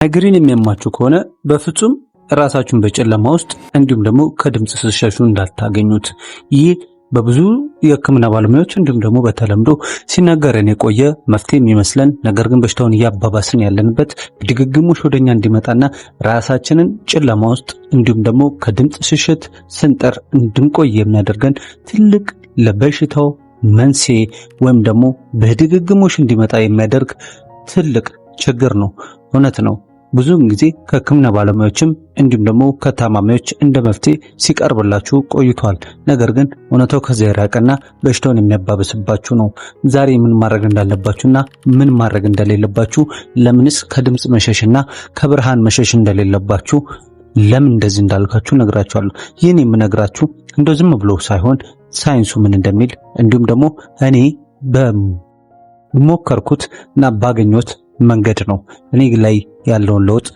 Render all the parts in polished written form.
ማይግሪን የሚያማችሁ ከሆነ በፍጹም ራሳችሁን በጨለማ ውስጥ እንዲሁም ደግሞ ከድምፅ ስትሸሹ እንዳታገኙት። ይህ በብዙ የሕክምና ባለሙያዎች እንዲሁም ደግሞ በተለምዶ ሲነገረን የቆየ መፍትሄ የሚመስለን ነገር ግን በሽታውን እያባባስን ያለንበት ድግግሞሽ ወደኛ እንዲመጣና ራሳችንን ጨለማ ውስጥ እንዲሁም ደግሞ ከድምፅ ሽሽት ስንጥር እንድንቆይ የሚያደርገን ትልቅ ለበሽታው መንስኤ ወይም ደግሞ በድግግሞሽ እንዲመጣ የሚያደርግ ትልቅ ችግር ነው። እውነት ነው። ብዙውን ጊዜ ከሕክምና ባለሙያዎችም እንዲሁም ደግሞ ከታማሚዎች እንደ መፍትሄ ሲቀርብላችሁ ቆይቷል። ነገር ግን እውነታው ከዚያ የራቀና በሽታውን የሚያባብስባችሁ ነው። ዛሬ ምን ማድረግ እንዳለባችሁና ምን ማድረግ እንደሌለባችሁ፣ ለምንስ ከድምፅ መሸሽና ከብርሃን መሸሽ እንደሌለባችሁ፣ ለምን እንደዚህ እንዳልካችሁ ነግራችኋለሁ። ይህን የምነግራችሁ እንደው ዝም ብሎ ሳይሆን ሳይንሱ ምን እንደሚል እንዲሁም ደግሞ እኔ በሞከርኩት እና ባገኘሁት መንገድ ነው። እኔ ላይ ያለውን ለውጥ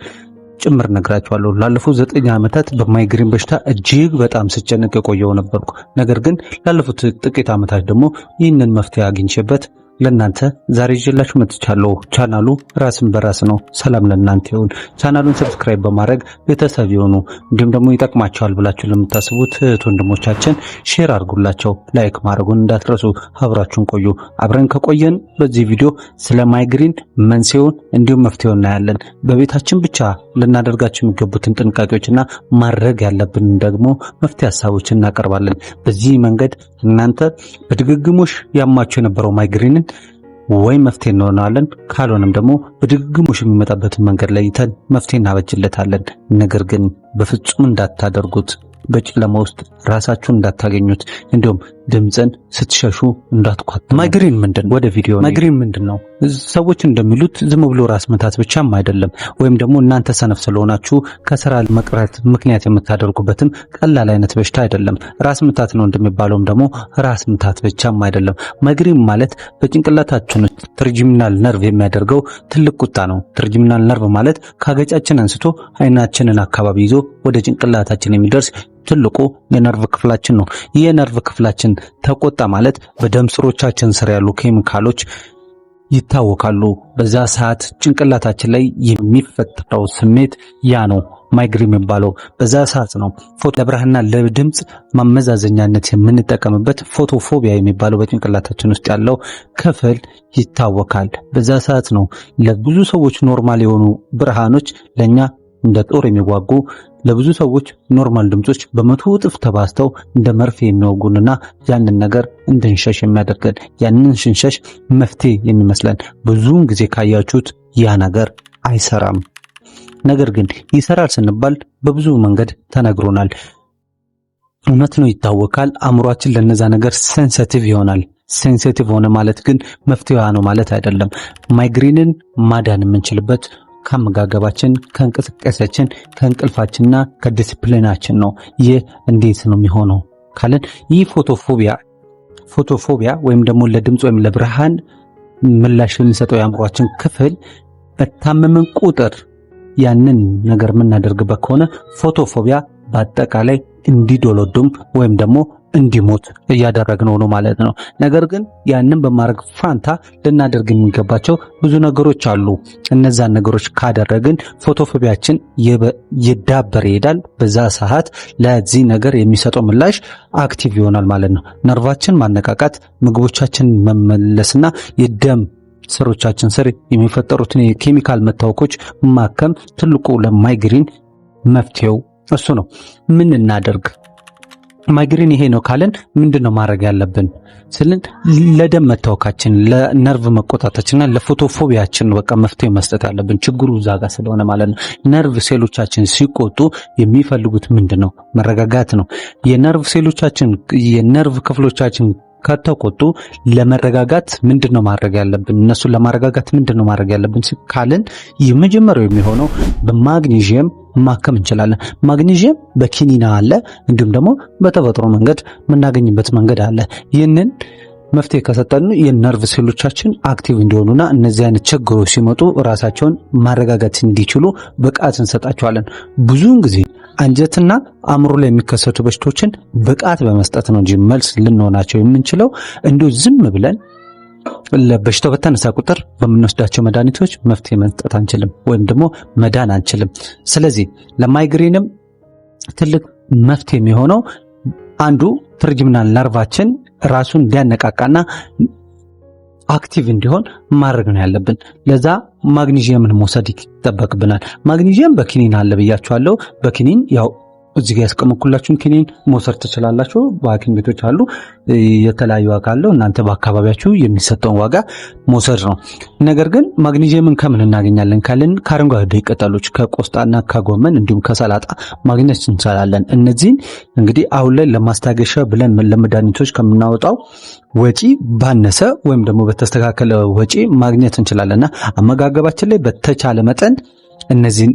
ጭምር ነግራችኋለሁ። ላለፉት 9 ዓመታት በማይግሪን በሽታ እጅግ በጣም ስጨነቅ የቆየው ነበርኩ። ነገር ግን ላለፉት ጥቂት ዓመታት ደግሞ ይህንን መፍትሄ አግኝቼበት ለእናንተ ዛሬ ይዤላችሁ መጥቻለሁ። ቻናሉ ራስን በራስ ነው። ሰላም ለእናንተ ይሁን። ቻናሉን subscribe በማድረግ ቤተሰብ ይሁኑ። እንዲሁም ደግሞ ይጠቅማቸዋል ብላችሁ ለምታስቡት እህት ወንድሞቻችን share አድርጉላቸው። Like ማድረጉን እንዳትረሱ። አብራችሁን ቆዩ። አብረን ከቆየን በዚህ ቪዲዮ ስለ ማይግሪን መንስኤውን እንዲሁም መፍትሄውን እናያለን። በቤታችን ብቻ ልናደርጋቸው የሚገቡትን ጥንቃቄዎችና ማድረግ ያለብንን ደግሞ መፍትሄ ሀሳቦችን እናቀርባለን። በዚህ መንገድ እናንተ በድግግሞሽ ያማችሁ የነበረው ማይግሪንን ወይ መፍትሄ እንሆናለን፣ ካልሆነም ደግሞ በድግግሞሽ የሚመጣበትን መንገድ ለይተን መፍትሄ እናበጅለታለን። ነገር ግን በፍጹም እንዳታደርጉት፣ በጨለማ ውስጥ ራሳችሁን እንዳታገኙት፣ እንዲሁም ድምፅን ስትሸሹ እንዳትኳት። ማይግሪን ምንድን ነው? ወደ ቪዲዮ። ማይግሪን ምንድን ነው? ሰዎች እንደሚሉት ዝም ብሎ ራስ ምታት ብቻም አይደለም። ወይም ደግሞ እናንተ ሰነፍ ስለሆናችሁ ከስራ መቅረት ምክንያት የምታደርጉበትም ቀላል አይነት በሽታ አይደለም። ራስ ምታት ነው እንደሚባለውም ደግሞ ራስ ምታት ብቻም አይደለም። ማይግሪን ማለት በጭንቅላታችን ውስጥ trigeminal nerve የሚያደርገው ትልቅ ቁጣ ነው። Trigeminal nerve ማለት ከአገጫችን አንስቶ አይናችንን አካባቢ ይዞ ወደ ጭንቅላታችን የሚደርስ ትልቁ የነርቭ ክፍላችን ነው። ይህ የነርቭ ክፍላችን ተቆጣ ማለት በደም ስሮቻችን ስር ያሉ ኬሚካሎች ይታወካሉ። በዛ ሰዓት ጭንቅላታችን ላይ የሚፈጠረው ስሜት ያ ነው ማይግሪን የሚባለው። በዛ ሰዓት ነው ለብርሃንና ለድምፅ ማመዛዘኛነት የምንጠቀምበት photophobia የሚባለው በጭንቅላታችን ውስጥ ያለው ክፍል ይታወካል። በዛ ሰዓት ነው ለብዙ ሰዎች normal የሆኑ ብርሃኖች ለኛ እንደ ጦር የሚዋጉ፣ ለብዙ ሰዎች normal ድምጾች በ100 እጥፍ ተባዝተው እንደ መርፌ የሚወጉንና ያንን ነገር እንድንሸሽ የሚያደርገን፣ ያንን ስንሸሽ መፍትሄ የሚመስለን። ብዙውን ጊዜ ካያችሁት ያ ነገር አይሰራም። ነገር ግን ይሰራል ስንባል በብዙ መንገድ ተነግሮናል። እውነት ነው፣ ይታወካል። አእምሯችን ለነዛ ነገር sensitive ይሆናል። Sensitive ሆነ ማለት ግን መፍትሄ ነው ማለት አይደለም። ማይግሪንን ማዳን የምንችልበት ከአመጋገባችን፣ ከእንቅስቃሴያችን፣ ከእንቅልፋችንና ከዲስፕሊናችን ነው። ይህ እንዴት ነው የሚሆነው ካለን ይህ photophobia ወይም ደግሞ ለድምፅ ወይም ለብርሃን ምላሽ የሚሰጠው የአእምሯችን ክፍል በታመምን ቁጥር ያንን ነገር የምናደርግበት ከሆነ photophobia በአጠቃላይ እንዲዶለዱም ወይም ደግሞ እንዲሞት እያደረግነው ነው ማለት ነው። ነገር ግን ያንን በማድረግ ፋንታ ልናደርግ የሚገባቸው ብዙ ነገሮች አሉ። እነዛን ነገሮች ካደረግን photophobia ችን እየዳበረ ይሄዳል። በዛ ሰዓት ለዚህ ነገር የሚሰጠው ምላሽ active ይሆናል ማለት ነው። ነርቫችን ማነቃቃት፣ ምግቦቻችን መመለስና የደም ስሮቻችን ስር የሚፈጠሩትን የኬሚካል መታወኮች ማከም ትልቁ ለማይግሪን መፍትሄው እሱ ነው። ምን እናደርግ? ማይግሪን ይሄ ነው ካለን ምንድን ነው ማድረግ ያለብን ስልን ለደም መታወካችን፣ ለነርቭ መቆጣታችንና ለ photophobia ችን በቃ መፍትሄ መስጠት ያለብን ችግሩ እዛ ጋር ስለሆነ ማለት ነው። ነርቭ ሴሎቻችን ሲቆጡ የሚፈልጉት ምንድን ነው? መረጋጋት ነው። የነርቭ ሴሎቻችን፣ የነርቭ ክፍሎቻችን ከተቆጡ ለመረጋጋት ምንድን ነው ማድረግ ያለብን? እነሱን ለማረጋጋት ምንድን ነው ማድረግ ያለብን ካልን የመጀመሪያው የሚሆነው በማግኒዥየም ማከም እንችላለን። ማግኒዥየም በኪኒና አለ፣ እንዲሁም ደግሞ በተፈጥሮ መንገድ የምናገኝበት መንገድ አለ። ይህንን መፍትሄ ከሰጠን የነርቭ ሴሎቻችን active እንዲሆኑና እነዚህ አይነት ችግሮች ሲመጡ ራሳቸውን ማረጋጋት እንዲችሉ ብቃት እንሰጣቸዋለን። ብዙውን ጊዜ አንጀትና አእምሮ ላይ የሚከሰቱ በሽቶችን ብቃት በመስጠት ነው እንጂ መልስ ልንሆናቸው የምንችለው እንዲሁ ዝም ብለን ለበሽታው በተነሳ ቁጥር በምንወስዳቸው መድኃኒቶች መፍትሄ መስጠት አንችልም፣ ወይም ደግሞ መዳን አንችልም። ስለዚህ ለማይግሬንም ትልቅ መፍትሄ የሚሆነው አንዱ trigeminal ነርቫችን ራሱን እንዲያነቃቃና active እንዲሆን ማድረግ ነው ያለብን። ለዛ ማግኒዥየምን መውሰድ ይጠበቅብናል። ማግኒዥየም በኪኒን አለ ብያችኋለሁ። በኪኒን ያው እዚህ ጋር ያስቀመጥኩላችሁን ኪኒን መውሰድ ትችላላችሁ። በሐኪም ቤቶች አሉ፣ የተለያዩ ዋጋ አለው። እናንተ በአካባቢያችሁ የሚሰጠውን ዋጋ መውሰድ ነው። ነገር ግን ማግኒዥየምን ከምን እናገኛለን ካልን ከአረንጓዴ ቅጠሎች፣ ከቆስጣና ከጎመን እንዲሁም ከሰላጣ ማግኘት እንችላለን። እነዚህን እንግዲህ አሁን ላይ ለማስታገሻ ብለን ለመድኃኒቶች ከምናወጣው ወጪ ባነሰ ወይም ደግሞ በተስተካከለ ወጪ ማግኘት እንችላለንና አመጋገባችን ላይ በተቻለ መጠን እነዚህን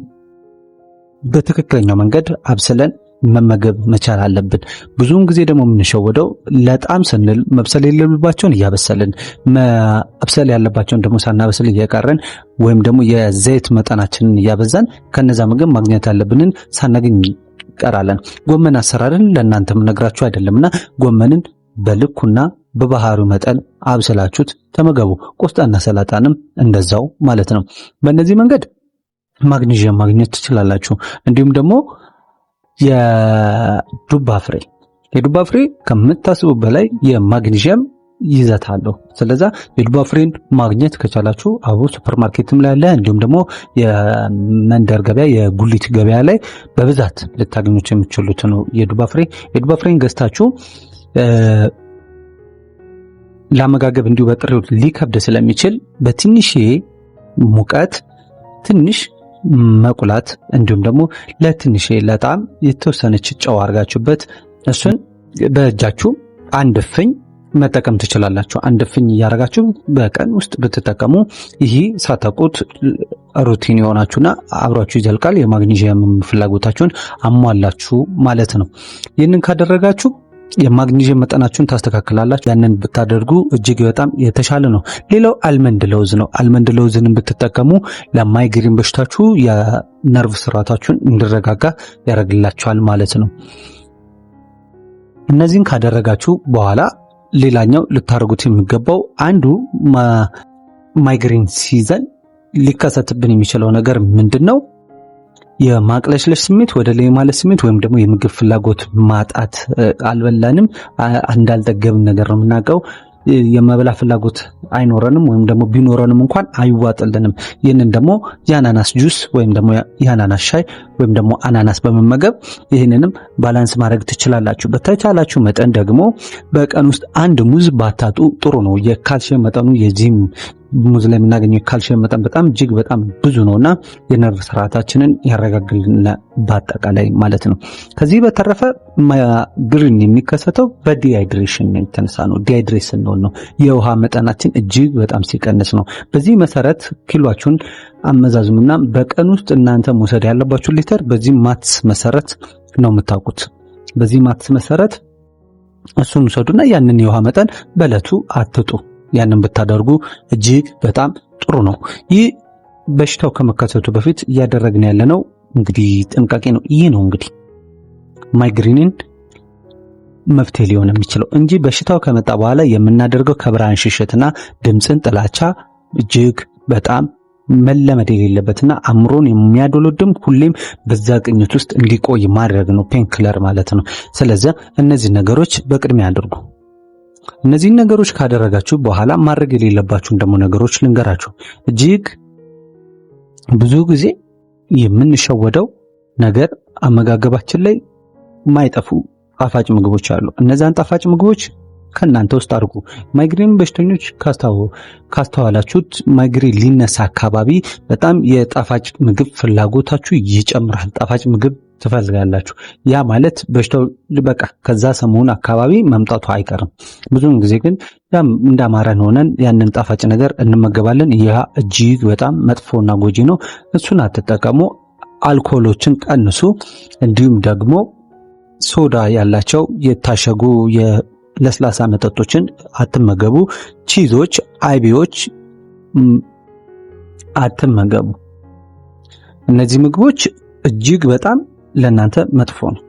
በትክክለኛው መንገድ አብስለን መመገብ መቻል አለብን። ብዙውን ጊዜ ደግሞ የምንሸወደው ለጣም ስንል መብሰል የሌለባቸውን እያበሰልን መብሰል ያለባቸውን ደግሞ ሳናበስል እየቀረን ወይም ደግሞ የዘይት መጠናችንን እያበዛን ከነዛ ምግብ ማግኘት ያለብንን ሳናገኝ እንቀራለን። ጎመን አሰራርን ለእናንተም ነግራችሁ አይደለምና ጎመንን በልኩና በባህሪው መጠን አብስላችሁት ተመገቡ። ቆስጣና ሰላጣንም እንደዛው ማለት ነው። በእነዚህ መንገድ ማግኔዥየም ማግኘት ትችላላችሁ። እንዲሁም ደግሞ የዱባ ፍሬ የዱባ ፍሬ ከምታስቡ በላይ የማግኔዥየም ይዘት አለው። ስለዛ የዱባ ፍሬን ማግኘት ከቻላችሁ አቡ ሱፐርማርኬትም ላይ አለ፣ እንዲሁም ደግሞ የመንደር ገበያ የጉሊት ገበያ ላይ በብዛት ልታገኙት የምትችሉት ነው። የዱባ ፍሬ የዱባ ፍሬን ገዝታችሁ ለአመጋገብ እንዲሁ በጥሬው ሊከብድ ስለሚችል በትንሽ ሙቀት ትንሽ መቁላት እንዲሁም ደግሞ ለትንሽ ለጣም የተወሰነች ጨው አድርጋችሁበት እሱን በእጃችሁ አንድ እፍኝ መጠቀም ትችላላችሁ። አንድ እፍኝ እያደረጋችሁ በቀን ውስጥ ብትጠቀሙ ይህ ሳታውቁት routine የሆናችሁና አብሯችሁ ይዘልቃል። የማግኒዥየም ፍላጎታችሁን አሟላችሁ ማለት ነው። ይህንን ካደረጋችሁ የማግኒዥየም መጠናችሁን ታስተካክላላችሁ። ያንን ብታደርጉ እጅግ በጣም የተሻለ ነው። ሌላው almond ለውዝ ነው። almond ለውዝን ብትጠቀሙ ለማይግሪን በሽታችሁ የነርቭ ስርዓታችሁን እንዲረጋጋ ያደርግላችኋል ማለት ነው። እነዚህን ካደረጋችሁ በኋላ ሌላኛው ልታደርጉት የሚገባው አንዱ ማይግሪን ሲይዘን ሊከሰትብን የሚችለው ነገር ምንድን ነው? የማቅለሽለሽ ስሜት፣ ወደ ላይ ማለት ስሜት ወይም ደግሞ የምግብ ፍላጎት ማጣት፣ አልበላንም እንዳልጠገብን ነገር ነው የምናውቀው። የመብላ ፍላጎት አይኖረንም ወይም ደግሞ ቢኖረንም እንኳን አይዋጥልንም። ይህንን ደግሞ የአናናስ ጁስ ወይም ደግሞ የአናናስ ሻይ ወይም ደግሞ አናናስ በመመገብ ይህንንም balance ማድረግ ትችላላችሁ። በተቻላችሁ መጠን ደግሞ በቀን ውስጥ አንድ ሙዝ ባታጡ ጥሩ ነው። የካልሲየም መጠኑ የዚህም ሙዝ ላይ የምናገኘው የካልሲየም መጠን በጣም እጅግ በጣም ብዙ ነውና የነርቭ ስርዓታችንን ያረጋግልናል በአጠቃላይ ማለት ነው። ከዚህ በተረፈ ማይግሪን የሚከሰተው በ dehydration የተነሳ ነው። dehydrate ስንሆን ነው፣ የውሃ መጠናችን እጅግ በጣም ሲቀንስ ነው። በዚህ መሰረት ኪሏችሁን አመዛዝኑና በቀን ውስጥ እናንተ መውሰድ ያለባችሁ ሊትር በዚህ maths መሰረት ነው የምታውቁት። በዚህ maths መሰረት እሱን ውሰዱና ያንን የውሃ መጠን በእለቱ አትጡ። ያንን ብታደርጉ እጅግ በጣም ጥሩ ነው። ይህ በሽታው ከመከሰቱ በፊት እያደረግን ያለነው እንግዲህ ጥንቃቄ ነው። ይህ ነው እንግዲህ ማይግሪንን መፍትሄ ሊሆን የሚችለው እንጂ በሽታው ከመጣ በኋላ የምናደርገው ከብርሃን ሽሽትና ድምፅን ጥላቻ እጅግ በጣም መለመድ የሌለበትና አእምሮን የሚያዶሎድም ሁሌም በዛ ቅኝት ውስጥ እንዲቆይ ማድረግ ነው፣ painkiller ማለት ነው። ስለዚህ እነዚህ ነገሮች በቅድሚያ አድርጉ። እነዚህን ነገሮች ካደረጋችሁ በኋላ ማድረግ የሌለባችሁን ደግሞ ነገሮች ልንገራችሁ። እጅግ ብዙ ጊዜ የምንሸወደው ነገር አመጋገባችን ላይ ማይጠፉ ጣፋጭ ምግቦች አሉ። እነዛን ጣፋጭ ምግቦች ከእናንተ ውስጥ አድርጉ። ማይግሬን በሽተኞች ካስተዋላችሁት ማይግሬን ሊነሳ አካባቢ በጣም የጣፋጭ ምግብ ፍላጎታችሁ ይጨምራል። ጣፋጭ ምግብ ትፈልጋላችሁ። ያ ማለት በሽታው በቃ ከዛ ሰሞን አካባቢ መምጣቱ አይቀርም። ብዙውን ጊዜ ግን ያም እንዳማረን ሆነን ያንን ጣፋጭ ነገር እንመገባለን። ያ እጅግ በጣም መጥፎና ጎጂ ነው። እሱን አትጠቀሙ። አልኮሎችን ቀንሱ። እንዲሁም ደግሞ ሶዳ ያላቸው የታሸጉ የለስላሳ መጠጦችን አትመገቡ። ቺዞች፣ አይቢዎች አትመገቡ። እነዚህ ምግቦች እጅግ በጣም ለእናንተ መጥፎ ነው።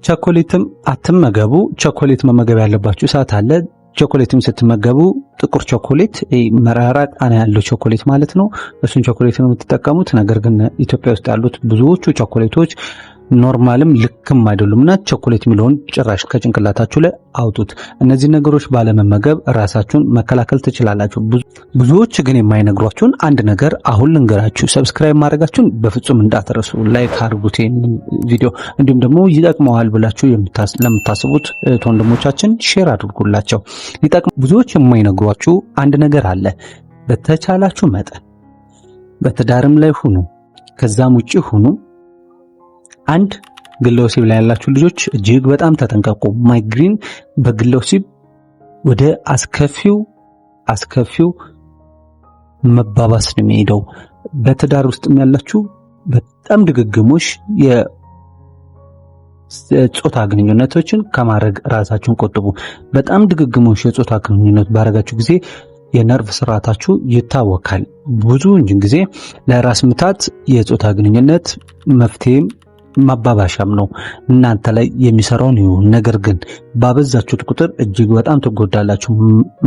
ቸኮሌትም አትመገቡ። ቸኮሌት መመገብ ያለባችሁ ሰዓት አለ። ቾኮሌትም ስትመገቡ ጥቁር ቾኮሌት፣ መራራ ቃና ያለው ቾኮሌት ማለት ነው። እሱን ቾኮሌት ነው የምትጠቀሙት። ነገር ግን ኢትዮጵያ ውስጥ ያሉት ብዙዎቹ ቾኮሌቶች normal ም ልክም አይደሉም እና ቾኮሌት የሚለውን ጭራሽ ከጭንቅላታችሁ ላይ አውጡት። እነዚህ ነገሮች ባለመመገብ ራሳችሁን መከላከል ትችላላችሁ። ብዙዎች ግን የማይነግሯችሁን አንድ ነገር አሁን ልንገራችሁ። Subscribe ማድረጋችሁን በፍጹም እንዳትረሱ፣ like አድርጉት ይህንን ቪዲዮ፣ እንዲሁም ደግሞ ይጠቅመዋል ብላችሁ ለምታስቡት ወንድሞቻችን share አድርጉላቸው። ብዙዎች የማይነግሯችሁ አንድ ነገር አለ። በተቻላችሁ መጠን በትዳርም ላይ ሁኑ፣ ከዛም ውጪ ሁኑ፣ አንድ ግለ ወሲብ ላይ ያላችሁ ልጆች እጅግ በጣም ተጠንቀቁ። ማይግሪን በግለ ወሲብ ወደ አስከፊው አስከፊው መባባስ ነው የሚሄደው። በትዳር ውስጥም ያላችሁ በጣም ድግግሞሽ የጾታ ግንኙነቶችን ከማድረግ ራሳችሁን ቆጥቡ። በጣም ድግግሞሽ የጾታ ግንኙነት ባረጋችሁ ጊዜ የነርቭ ስርዓታችሁ ይታወካል። ብዙውን ጊዜ ለራስ ምታት የጾታ ግንኙነት መፍትሄም ማባባሻም ነው። እናንተ ላይ የሚሰራውን ይሁን። ነገር ግን ባበዛችሁት ቁጥር እጅግ በጣም ትጎዳላችሁ።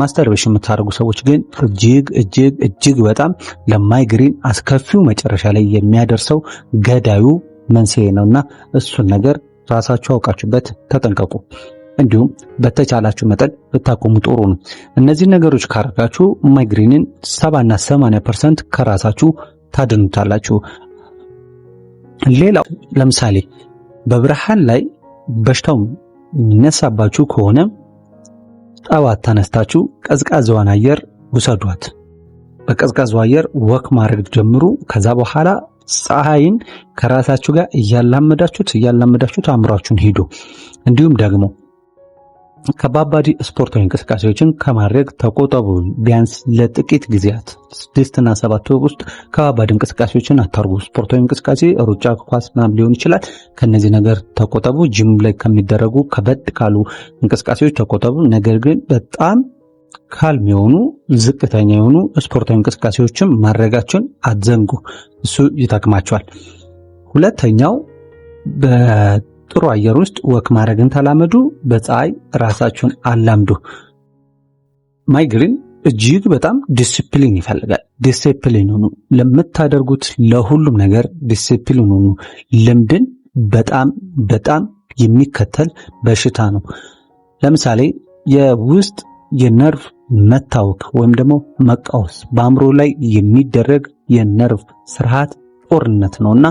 Masturbation የምታደርጉ ሰዎች ግን እጅግ እጅግ እጅግ በጣም ለማይግሪን አስከፊው መጨረሻ ላይ የሚያደርሰው ገዳዩ መንስኤ ነውና እሱን ነገር ራሳችሁ አውቃችሁበት ተጠንቀቁ። እንዲሁም በተቻላችሁ መጠን ብታቆሙ ጥሩ ነው። እነዚህ ነገሮች ካረጋችሁ ማይግሪንን 70 እና 80% ከራሳችሁ ታድኑታላችሁ። ሌላው ለምሳሌ በብርሃን ላይ በሽታው የሚነሳባችሁ ከሆነ ጠዋት ተነስታችሁ ቀዝቃዛዋን አየር ውሰዷት። በቀዝቃዛው አየር walk ማድረግ ጀምሩ። ከዛ በኋላ ፀሐይን ከራሳችሁ ጋር እያላመዳችሁት እያላመዳችሁት አእምሯችሁን ሂዱ። እንዲሁም ደግሞ ከባባድ ስፖርታዊ እንቅስቃሴዎችን ከማድረግ ተቆጠቡ። ቢያንስ ለጥቂት ጊዜያት 6 እና 7 ወር ውስጥ ከባባድ እንቅስቃሴዎችን አታርጉ። ስፖርታዊ እንቅስቃሴ ሩጫ፣ ኳስ ምናምን ሊሆን ይችላል። ከነዚህ ነገር ተቆጠቡ። ጂም ላይ ከሚደረጉ ከበድ ካሉ እንቅስቃሴዎች ተቆጠቡ። ነገር ግን በጣም calm የሆኑ፣ ዝቅተኛ የሆኑ ስፖርታዊ እንቅስቃሴዎችን ማድረጋችሁን አትዘንጉ። እሱ ይጠቅማችኋል። ሁለተኛው በጥሩ አየር ውስጥ walk ማድረግን ተላመዱ። በፀሐይ ራሳችሁን አላምዱ። ማይግሪን እጅግ በጣም ዲሲፕሊን ይፈልጋል። ዲሲፕሊን ሁኑ። ለምታደርጉት ለሁሉም ነገር ዲሲፕሊን ሁኑ። ልምድን በጣም በጣም የሚከተል በሽታ ነው። ለምሳሌ የውስጥ የነርቭ መታወክ ወይም ደግሞ መቃወስ በአእምሮ ላይ የሚደረግ የነርቭ ስርዓት ጦርነት ነው እና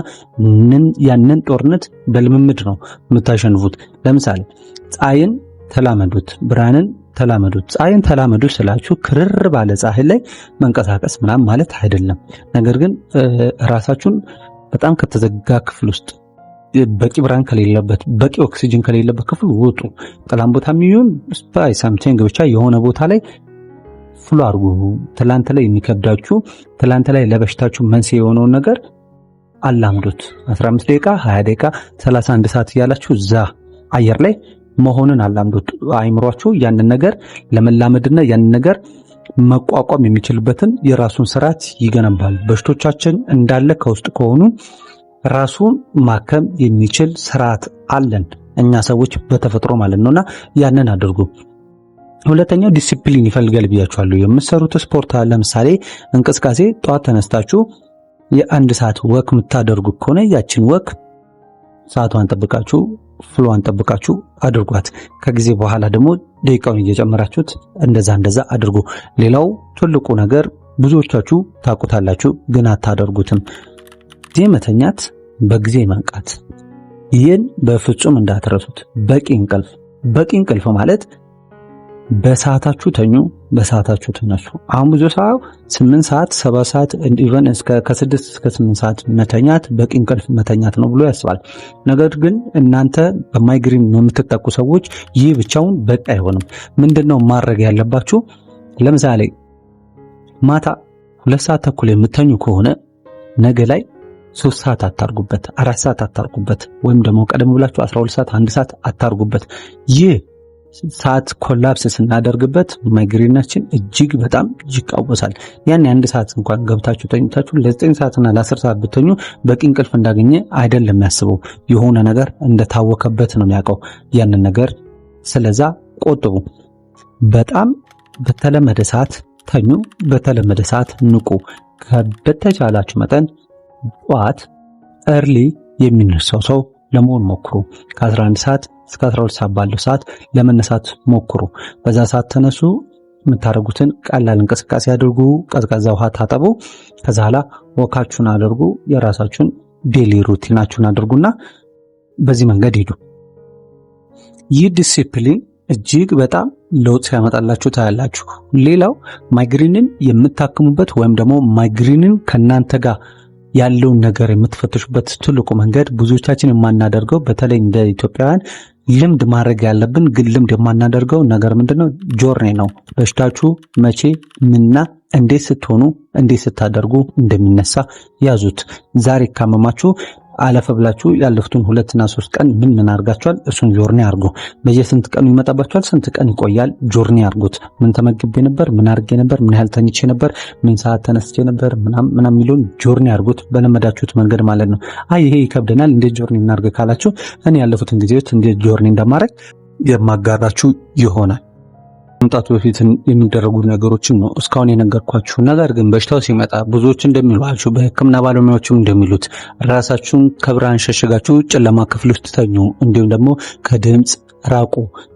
ያንን ጦርነት በልምምድ ነው የምታሸንፉት። ለምሳሌ ፀሐይን ተላመዱት፣ ብርሃንን ተላመዱት። ፀሐይን ተላመዱ ስላችሁ ክርር ባለ ፀሐይ ላይ መንቀሳቀስ ምናምን ማለት አይደለም። ነገር ግን ራሳችሁን በጣም ከተዘጋ ክፍል ውስጥ፣ በቂ ብርሃን ከሌለበት፣ በቂ ኦክሲጅን ከሌለበት ክፍል ውጡ። ጥላም ቦታ የሚሆን ስፓይ something ብቻ የሆነ ቦታ ላይ flow አድርጉ። ትላንት ላይ የሚከብዳችሁ፣ ትላንት ላይ ለበሽታችሁ መንስኤ የሆነውን ነገር አላምዱት። 15 ደቂቃ፣ 20 ደቂቃ፣ 31 ሰዓት እያላችሁ እዛ አየር ላይ መሆንን አላምዱት። አይምሯችሁ ያንን ነገር ለመላመድና ያንን ነገር መቋቋም የሚችልበትን የራሱን ስርዓት ይገነባል። በሽቶቻችን እንዳለ ከውስጥ ከሆኑ ራሱን ማከም የሚችል ስርዓት አለን እኛ ሰዎች በተፈጥሮ ማለት ነውና ያንን አድርጉ። ሁለተኛው ዲሲፕሊን ይፈልጋል ብያችኋለሁ። የምትሰሩት ስፖርት ለምሳሌ እንቅስቃሴ ጠዋት ተነስታችሁ የአንድ ሰዓት walk የምታደርጉ ከሆነ ያችን walk ሰዓቷን ጠብቃችሁ፣ flow ዋን ጠብቃችሁ አድርጓት። ከጊዜ በኋላ ደግሞ ደቂቃውን እየጨመራችሁት እንደዛ እንደዛ አድርጉ። ሌላው ትልቁ ነገር ብዙዎቻችሁ ታውቁታላችሁ፣ ግን አታደርጉትም። ጊዜ መተኛት፣ በጊዜ መንቃት። ይህን በፍጹም እንዳትረሱት። በቂ እንቅልፍ። በቂ እንቅልፍ ማለት በሰዓታችሁ ተኙ፣ በሰዓታችሁ ተነሱ። አሁን ብዙ ሰው 8 ሰዓት፣ 7 ሰዓት፣ even እስከ ከ6 እስከ 8 ሰዓት መተኛት በቂ እንቅልፍ መተኛት ነው ብሎ ያስባል። ነገር ግን እናንተ በማይግሪን የምትጠቁ ሰዎች ይህ ብቻውን በቂ አይሆንም። ምንድነው ማድረግ ያለባችሁ? ለምሳሌ ማታ 2 ሰዓት ተኩል የምተኙ ከሆነ ነገ ላይ 3 ሰዓት አታርጉበት፣ 4 ሰዓት አታርጉበት፣ ወይም ደግሞ ቀደም ብላችሁ 12 ሰዓት፣ 1 ሰዓት አታርጉበት። ይህ ሰዓት collapse ስናደርግበት ማይግሬናችን እጅግ በጣም ይቃወሳል። ያን 1 ሰዓት እንኳን ገብታችሁ ተኝታችሁ ለ9 ሰዓትና ለ10 ሰዓት ብተኙ በቂ እንቅልፍ እንዳገኘ አይደለም የሚያስበው፣ የሆነ ነገር እንደታወከበት ነው የሚያውቀው ያንን ነገር። ስለዛ ቆጥቡ። በጣም በተለመደ ሰዓት ተኙ፣ በተለመደ ሰዓት ንቁ። በተቻላችሁ መጠን ጠዋት early የሚነሳው ሰው ለመሆን ሞክሩ። ከ11 ሰዓት እስከ 12 ሰዓት ባለው ሰዓት ለመነሳት ሞክሩ። በዛ ሰዓት ተነሱ። የምታደርጉትን ቀላል እንቅስቃሴ አድርጉ። ቀዝቃዛ ውሃ ታጠቡ። ከዛ ኋላ walk ኣችሁን አድርጉ። የራሳችሁን daily routine ኣችሁን አድርጉና በዚህ መንገድ ሂዱ። ይህ ዲሲፕሊን እጅግ በጣም ለውጥ ሲያመጣላችሁ ታያላችሁ። ሌላው ማይግሪንን የምታክሙበት ወይም ደግሞ ማይግሪንን ከእናንተ ጋር ያለውን ነገር የምትፈትሹበት ትልቁ መንገድ፣ ብዙዎቻችን የማናደርገው፣ በተለይ እንደ ኢትዮጵያውያን ልምድ ማድረግ ያለብን ግን ልምድ የማናደርገው ነገር ምንድነው? Journey ነው። በሽታችሁ መቼ፣ ምንና እንዴት ስትሆኑ፣ እንዴት ስታደርጉ እንደሚነሳ ያዙት። ዛሬ ካመማችሁ አለፈ ብላችሁ ያለፉትን 2ና 3 ቀን ምን ምን አድርጋችኋል? እሱን journey አድርጉ። በየስንት ቀኑ ይመጣባችኋል? ስንት ቀን ይቆያል? Journey አድርጉት። ምን ተመግቤ ነበር? ምን አድርጌ ነበር? ምን ያህል ተኝቼ ነበር? ምን ሰዓት ተነስቼ ነበር? ምናምን ምናምን የሚለውን journey አድርጉት፣ በለመዳችሁት መንገድ ማለት ነው። አይ ይሄ ይከብደናል፣ እንዴት journey እናድርግ ካላችሁ እኔ ያለፉትን ጊዜዎች እንዴት journey እንደማደርግ የማጋራችሁ ይሆናል። መምጣቱ በፊት የሚደረጉ ነገሮችን ነው እስካሁን የነገርኳችሁ። ነገር ግን በሽታው ሲመጣ ብዙዎች እንደሚሏችሁ፣ በሕክምና ባለሙያዎችም እንደሚሉት ራሳችሁን ከብርሃን ሸሽጋችሁ ጨለማ ክፍል ውስጥ ተኙ፣ እንዲሁም ደግሞ ከድምፅ ራቁ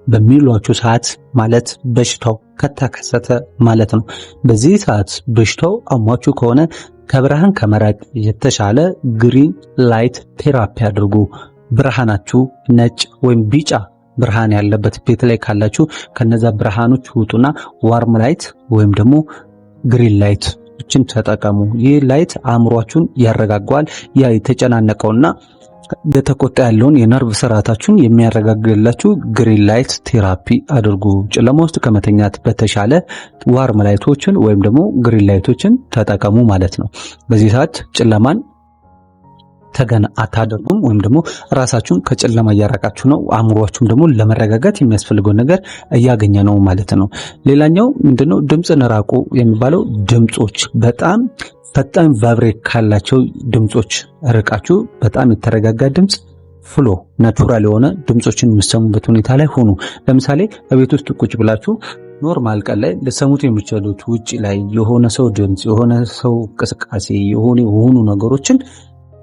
በሚሏችሁ ሰዓት፣ ማለት በሽታው ከተከሰተ ማለት ነው። በዚህ ሰዓት በሽታው አሟችሁ ከሆነ ከብርሃን ከመራቅ የተሻለ green light therapy አድርጉ። ብርሃናችሁ ነጭ ወይም ቢጫ ብርሃን ያለበት ቤት ላይ ካላችሁ ከነዛ ብርሃኖች ውጡና warm light ወይም ደግሞ green light ኦችን ተጠቀሙ። ይህ light አእምሯችሁን ያረጋጋዋል። ያ የተጨናነቀውና የተቆጣ ያለውን የነርቭ ስርዓታችሁን የሚያረጋግላችሁ green light therapy አድርጉ። ጨለማ ውስጥ ከመተኛት በተሻለ warm light ኦችን ወይም ደግሞ green light ኦችን ተጠቀሙ ማለት ነው። በዚህ ሰዓት ጨለማን ተገን አታደርጉም ወይም ደግሞ ራሳችሁን ከጨለማ እያራቃችሁ ነው። አእምሯችሁም ደግሞ ለመረጋጋት የሚያስፈልገውን ነገር እያገኘ ነው ማለት ነው። ሌላኛው ምንድነው? ድምፅን ራቁ የሚባለው ድምፆች፣ በጣም ፈጣን vibrate ካላቸው ድምፆች ርቃችሁ በጣም የተረጋጋ ድምፅ፣ flow natural የሆነ ድምፆችን የምትሰሙበት ሁኔታ ላይ ሆኑ። ለምሳሌ በቤት ውስጥ ቁጭ ብላችሁ normal ቀን ላይ ልትሰሙት የምትችሉት ውጭ ላይ የሆነ ሰው ድምፅ፣ የሆነ ሰው እንቅስቃሴ፣ የሆኑ የሆኑ ነገሮችን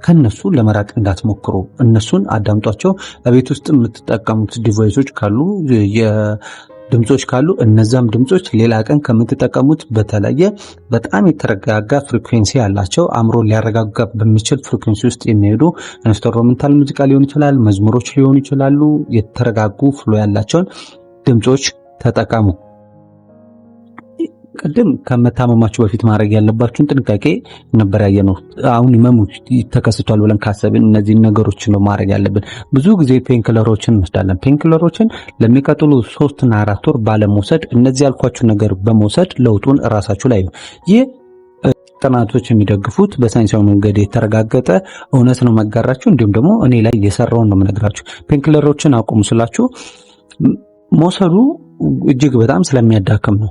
ከነሱ ለመራቅ እንዳትሞክሩ። እነሱን አዳምጧቸው። ቤት ውስጥ የምትጠቀሙት device ኦች ካሉ፣ ድምፆች ካሉ፣ እነዛም ድምፆች ሌላ ቀን ከምትጠቀሙት በተለየ በጣም የተረጋጋ frequency ያላቸው፣ አእምሮ ሊያረጋጋ በሚችል frequency ውስጥ የሚሄዱ instrumental ሙዚቃ ሊሆን ይችላል፣ መዝሙሮች ሊሆኑ ይችላሉ። የተረጋጉ flow ያላቸውን ድምፆች ተጠቀሙ። ቅድም ከመታመማችሁ በፊት ማድረግ ያለባችሁን ጥንቃቄ ነበር ያየነው። አሁን ህመሙ ተከስቷል ብለን ካሰብን እነዚህን ነገሮች ነው ማድረግ ያለብን። ብዙ ጊዜ painkiller ኦችን እንወስዳለን። Painkiller ኦችን ለሚቀጥሉ 3ና 4 ወር ባለመውሰድ፣ እነዚህ ያልኳችሁ ነገር በመውሰድ ለውጡን እራሳችሁ ላይ ነው። ይህ ጥናቶች የሚደግፉት፣ በሳይንሳዊ መንገድ የተረጋገጠ እውነት ነው መጋራችሁ። እንዲሁም ደግሞ እኔ ላይ የሰራውን ነው የምነግራችሁ። Painkiller ኦችን አቁሙ ስላችሁ መውሰዱ እጅግ በጣም ስለሚያዳክም ነው።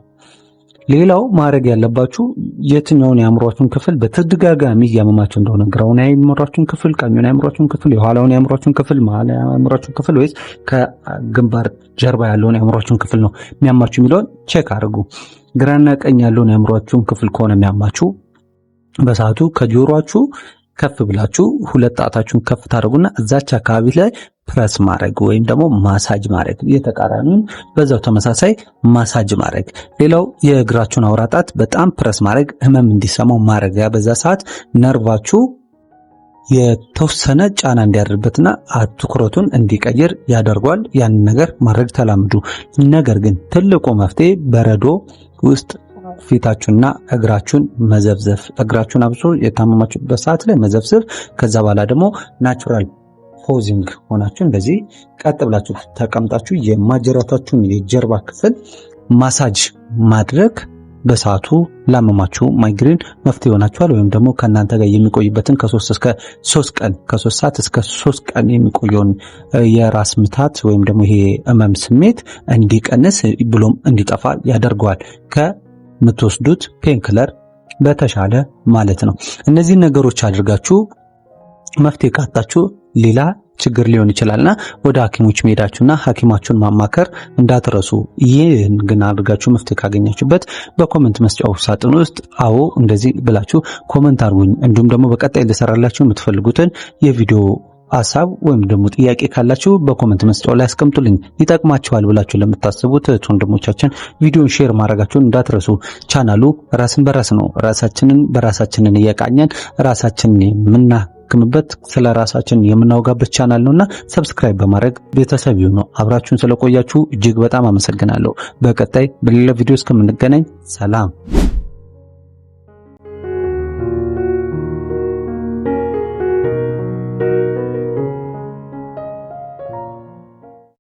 ሌላው ማድረግ ያለባችሁ የትኛውን የአእምሯችሁን ክፍል በተደጋጋሚ እያመማችሁ እንደሆነ፣ ግራውን የአእምሯችሁን ክፍል፣ ቀኙን የአእምሯችሁን ክፍል፣ የኋላውን የአእምሯችሁን ክፍል፣ መሀል የአእምሯችሁን ክፍል ወይስ ከግንባር ጀርባ ያለውን የአእምሯችሁን ክፍል ነው የሚያማችሁ የሚለውን check አድርጉ። ግራና ቀኝ ያለውን የአእምሯችሁን ክፍል ከሆነ የሚያማችሁ በሰዓቱ ከጆሯችሁ ከፍ ብላችሁ ሁለት ጣታችሁን ከፍ ታደርጉና እዛች አካባቢ ላይ ፕረስ ማድረግ ወይም ደግሞ ማሳጅ ማድረግ፣ የተቃራኒውን በዛው ተመሳሳይ ማሳጅ ማድረግ። ሌላው የእግራችሁን አውራ ጣት በጣም ፕረስ ማድረግ፣ ህመም እንዲሰማው ማድረግ። ያ በዛ ሰዓት ነርቫችሁ የተወሰነ ጫና እንዲያደርበትና ትኩረቱን እንዲቀይር ያደርጓል። ያንን ነገር ማድረግ ተላምዱ። ነገር ግን ትልቁ መፍትሄ በረዶ ውስጥ ፊታችሁና እግራችሁን መዘፍዘፍ፣ እግራችሁን አብሶ የታመማችሁበት ሰዓት ላይ መዘፍዘፍ። ከዛ በኋላ ደግሞ natural posing ሆናችሁ እንደዚህ ቀጥ ብላችሁ ተቀምጣችሁ የማጅራታችሁን የጀርባ ክፍል ማሳጅ ማድረግ በሰዓቱ ላመማችሁ ማይግሬን መፍትሄ ይሆናችኋል። ወይም ደግሞ ከእናንተ ጋር የሚቆይበትን ከ3 እስከ 3 ቀን፣ ከ3 ሰዓት እስከ 3 ቀን የሚቆየውን የራስ ምታት ወይም ደግሞ ይሄ ህመም ስሜት እንዲቀንስ ብሎም እንዲጠፋ ያደርገዋል፣ ከምትወስዱት painkiller በተሻለ ማለት ነው። እነዚህን ነገሮች አድርጋችሁ መፍትሄ ካጣችሁ ሌላ ችግር ሊሆን ይችላልና ወደ ሐኪሞች መሄዳችሁና ሐኪማችሁን ማማከር እንዳትረሱ። ይህን ግን አድርጋችሁ መፍትሄ ካገኛችሁበት በ comment መስጫው ሳጥን ውስጥ አዎ እንደዚህ ብላችሁ comment አድርጉኝ። እንዲሁም ደግሞ በቀጣይ ልሰራላችሁ የምትፈልጉትን የቪዲዮ ሀሳብ ወይም ደግሞ ጥያቄ ካላችሁ በ comment መስጫው ላይ አስቀምጡልኝ። ይጠቅማችኋል ብላችሁ ለምታስቡት እህት ወንድሞቻችን ቪዲዮን share ማድረጋችሁን እንዳትረሱ። ቻናሉ ራስን በራስ ነው። ራሳችንን በራሳችንን እየቃኘን ራሳችንን የምናክምበት፣ ስለ ራሳችን የምናወጋበት ቻናል ነውና subscribe በማድረግ ቤተሰብ ይሁኑ። አብራችሁን ስለቆያችሁ እጅግ በጣም አመሰግናለሁ። በቀጣይ በሌላ ቪዲዮ እስከምንገናኝ ሰላም።